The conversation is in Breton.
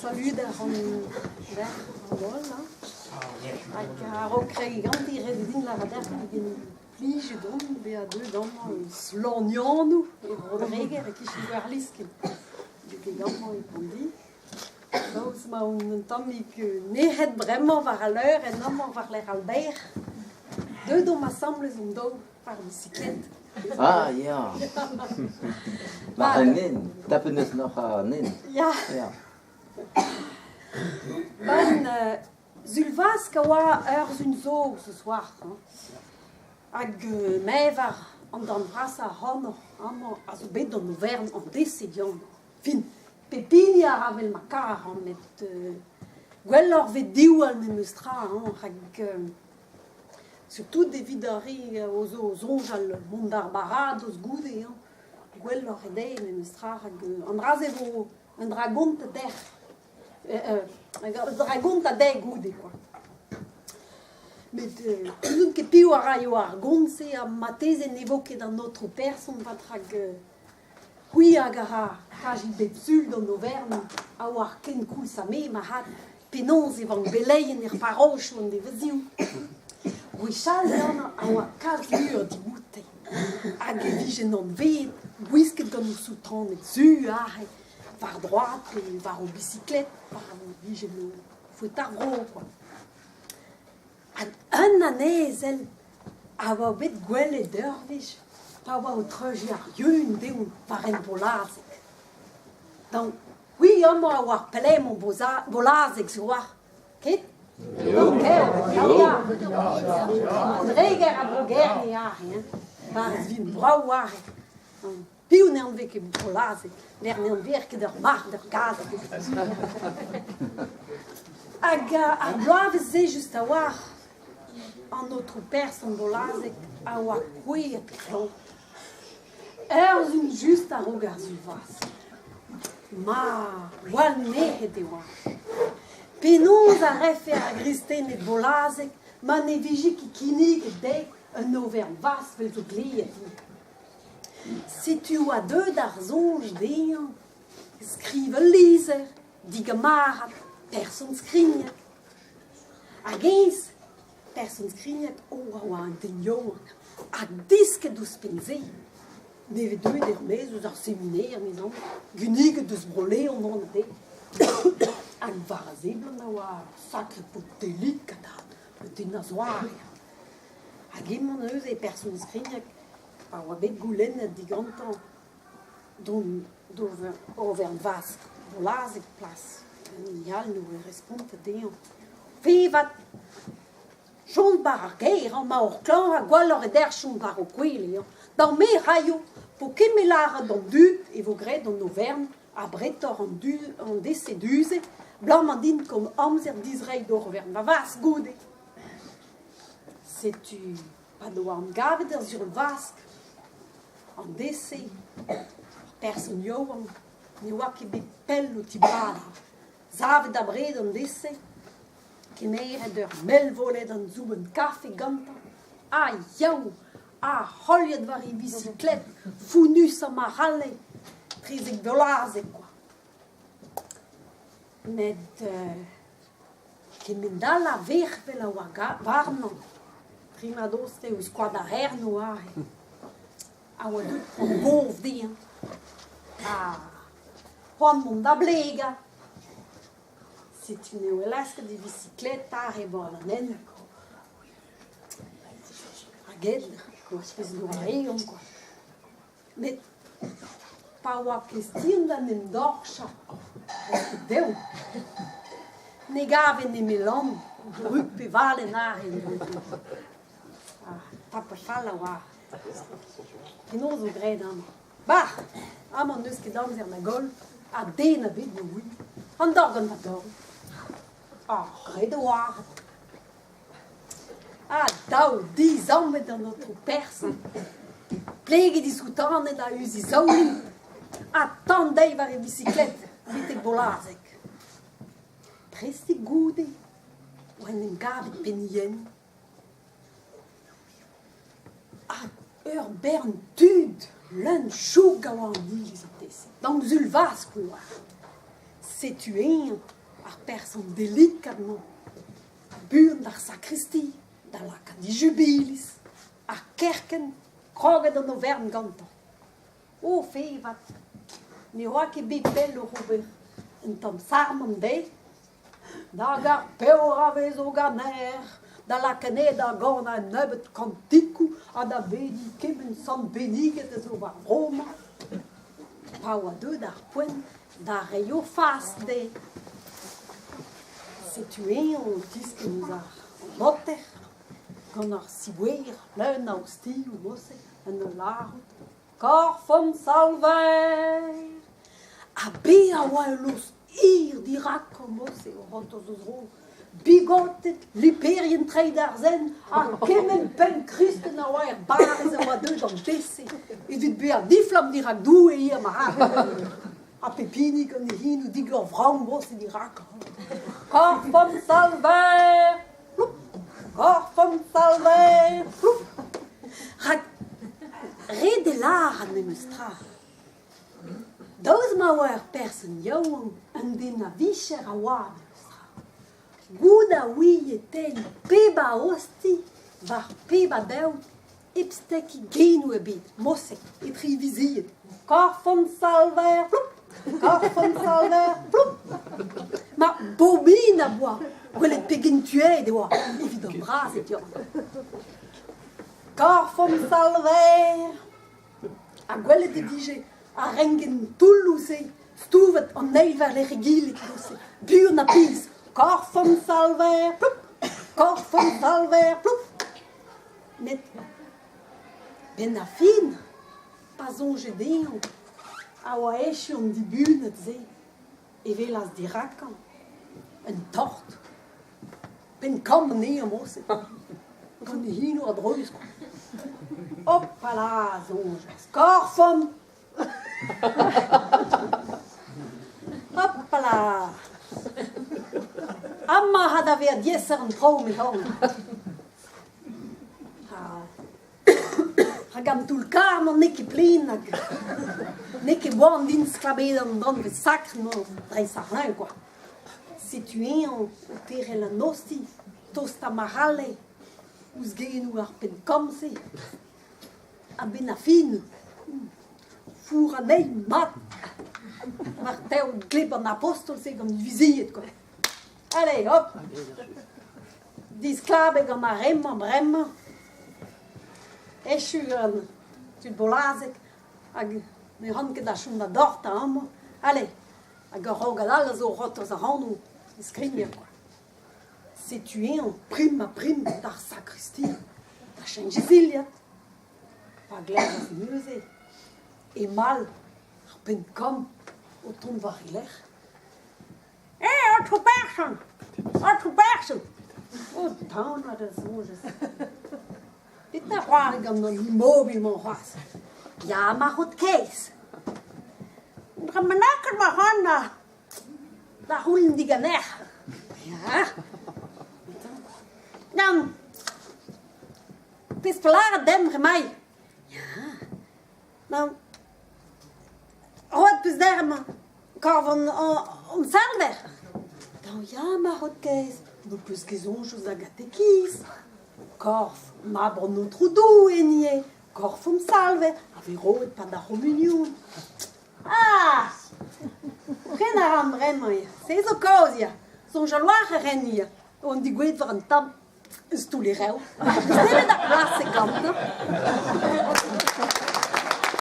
Salud a ran deoc'h an holl hein. Hag a-raok kregiñ ganti ret eo din lavaret deoc'h pegen plijet on bezañ deuet amañ eus Lannianou e Bro-Dreger e-kichen Gwerliskin. Betek amañ e Pondi. Daoust ma on un tammig nec'het bremañ war al leurenn amañ war-lerc'h Albert. Deuet omp asambles hon-daou war bisiklet. Ah ya! War an hent, tapet 'neus noc'h an hent. Ya. Ya. Ben, Sul Vask a oa ur sun zo ce soir. Hein. Hag me war an darn vrasañ ac'hanoc'h amañ a zo bet d'an overn an deiz-se diamañ. Fin, pep hini a ra 'vel ma kar hein, met gwelloc'h 'vez diwall memes tra hein, rak surtout evit ar re o zo o soñjal mont d'ar baradoz goude hein, gwelloc'h eo dezhe memes tra rak an dra-se 'vo un dra gontet dec'h un dra gontañ dezhe goude kwa. Met n'ouzon ket piv a raio ar gont-se ha marteze ne vo ket an aotrou person 'vat rak C'hwi hag a ra kazi bep sul d'an overn a oar kenkoulz ha me marc'had penaos e vank beleien er parroñsoù an devezhioù. Gwechall yann a oa kalz muioc'h dioute hag e vijent anveet gwisket gant o soutaned zu aze war droad pe war o bisiklet pa vijent o foetañ ar vro kwa. Hag un anezhel a oa bet gwelet ur wech pa oa o treuziñ ar yeun dezhañ war hent Bolazeg. Donc, c'hwi amañ a oar pelec'h emañ Bolazeg sur a-walc'h, ket? Ya, Dreger ha Bro-Gerne aze, hein, 'barz 'vin brav aze. Piv ne anvez ket Bolazeg? Lec'h ne anveer ket ur marc'h d'ur gazeg. Hag ar bloavezh-se just a-walc'h, an aotrou person Bolazeg a oa kouezhet klañv. Ur sun just a-raok ar sul-vras. Ma, gwall nec'het e oa. Penaos a refe ar gristened Bolazeg ma ne vije ket kinniget dezhe un overn vras 'vel zo gleet? Setu oa deuet ar soñj dezhañ skriv ul lizher digamarad person Skrigneg. Hag eñ, person Skrigneg, o a oa un den yaouank ha desket ouzhpenn-se. Nevez deuet er-maez eus ar seminer, 'mezañ, ginniget eus Bro-Leon on dezhe. Hag war a seblant a oa ur sakre paotr delikat ha un den a-zoare. Hag emañ neuze person Skrigneg Pa oa bet goulennet digantañ dont d'ober overn-vask Bolazeg plas an hini all 'noa respontet dezhañ "Pevat chom 'bar ar gêr amañ oc'h klañv ha gwelloc'h eo deoc'h chom war ho kwele hañ. Dam me 'raio 'po ket me lâret d'an dud e vo graet an overn abretoc'h an an dese du-se 'blam din kont amzer dizreiñ d'ober ma vask goude. Setu Pa 'doa gavet ar Sul-Vask, an deiz-se, ar person yaouank ne oa ket bet pell o tibradañ. Savet abred an deiz-se, kemeret ur mell voled an soubenn kafe gantañ, ha yaou, ha heuliet war e visiklet, founnushañ ma c'halle, 13 bloazek kwa. Met kement-all a vervel a oa warnañ. Prima-dost eo ouzh koad ar C'hernoù aze. A oa deuet poan gof dezhañ. Ha c'hoant mont da blegañ. Setu n'eo lasket e visiklet aze 'bord an hent. Hag aet pezh 'doa eon kwa. Met pa oa kestion d'an en dorchañ dev ne gave nemet lann, brug pe valenn aze. Papa fall a oa. Penaos zo graet amañ? Bah! Amañ n'eus ket amzer na goll ha den ebet ne oui. An dor gant va dorn. Ah, graet e oa. Ha dav dizammet an aotrou person. Pleget he soutanet a-us e zaoulin ha tan dezhi war e visiklet betek Bolazeg. Prestik goude oa en em gavet penn-yen. Hag ur bern tud leun-chouk a oa an iliz an deiz-se. D'an Sul Vask e oa. Setu-eñ ar person delikat-mañ, buan d'ar sakristi da lakaat e jubilis, ha kerkent kroget an overn gantañ. O fe 'vat, ne oa ket bet pell oc'h ober un tamm sarmon dezhe. Nag ar peoc'h a vezo ganec'h da lakaat anezhe da ganañ un nebeud kantikoù ha da bediñ kement sant benniget a zo war vro-mañ. Pa oa deuet ar poent da reiñ o fas dezhe. Setu-eñ o tiskenn ouzh ar noter gant ar siwouer leun a ostilhoù mod-se en ul lârout Korf hon Salver! Ha bezañ a oa ul lost hir dirakañ mod-se o c'hortoz o zro. Bigoted, liperien treid ar sent ha kement penn kristen a oa er barrez a oa deuet d'an deiz-se evit bezañ diflamm dirak Doue ivez marc'had. Ha pep hini gant e c'henoù digor vrav mod-se dirakañ. Korf hon Salver! Ploup! Korf hon Salver! Ploup! Rak ret eo lâret memes tra. Daoust ma oa ur person yaouank, un den a vicher a oa memes tra. Goût a ouie tenniñ pep a ostilh war pep a deod hep stekiñ genoù ebet, morse, etre e vizied. Korf hon Salver, ploup! Korf hon Salver, ploup! Ma bobin a boa gwelet pegen tuet e oa evit an dra-se deoc'h. Korf hon Salver! Ha gwelet e vije ar rengenn toulloù-se stouvet an eil war-lerc'h egile mod-se, buan ha pizh. Korf hon Salver, ploup! Korf hon Salver, ploup! Met 'benn ar fin, pa soñje dezhañ a oa echu an dibunet-se, e welas dirakañ un tort. Penn-kamm anezhañ mod-se, gant e c'hinoù a-dreuz kwa. Hopala, a soñjas, korf on! Hopala! Amañ 'ra da vezañ diaesoc'h an traoù 'met-hon. Rak an toull-karr-mañ n'eo ket plaen hag n'eo ket boan din sklabezet an danvez sakr-mañ dreist ar c'hleñv kwa. Setu-eñ o terc'hel an ostilh tostañ ma c'halle ouzh genoù ar penn-kamm-se. A-benn ar fin, fourrañ anezhi mat war tev gleb an abostol-se gant e vizied kwa. Allez, hop! Disklabet gant ar re-mañ bremañ. Echu gant tud Bolazeg hag ne ran ket da chom da dortañ amañ. Allez, hag ur rogad all a zo o c'hortoz ac'hanon e skrigner kwa. Setu-eñ prim-ha-prim d'ar sakristi da cheñch e zilhad. Pa glevas neuze e-mall ar penn-kamm o tont war e lerc'h. Eh, aotrou person! Aotrou person! O, daonet a soñjas. Petra c'hoari gant an imobil-mañ c'hoazh? Ya, ma c'hod kaezh. Un dra bennaket ma ran da, da c'houlenn diganec'h. Ya. Nann. Pezh lâret demp bremañ. Ya. Nann. Roet 'peus dec'h amañ korf an an salver. Dañ ya, ma c'hod-kaezh, n'ho peus ket soñj eus a gatekiz. Korf mab an Aotrou Doue enni eo, korf hon salver a vez roet 'pad ar c'homunion. Ah! Ken a ran bremañ eo, se zo kaoz ya. Soñjal 'oar a ren ya, on degouezhet war an tamm eus toull e rev. Nemet ar plas-se gantañ.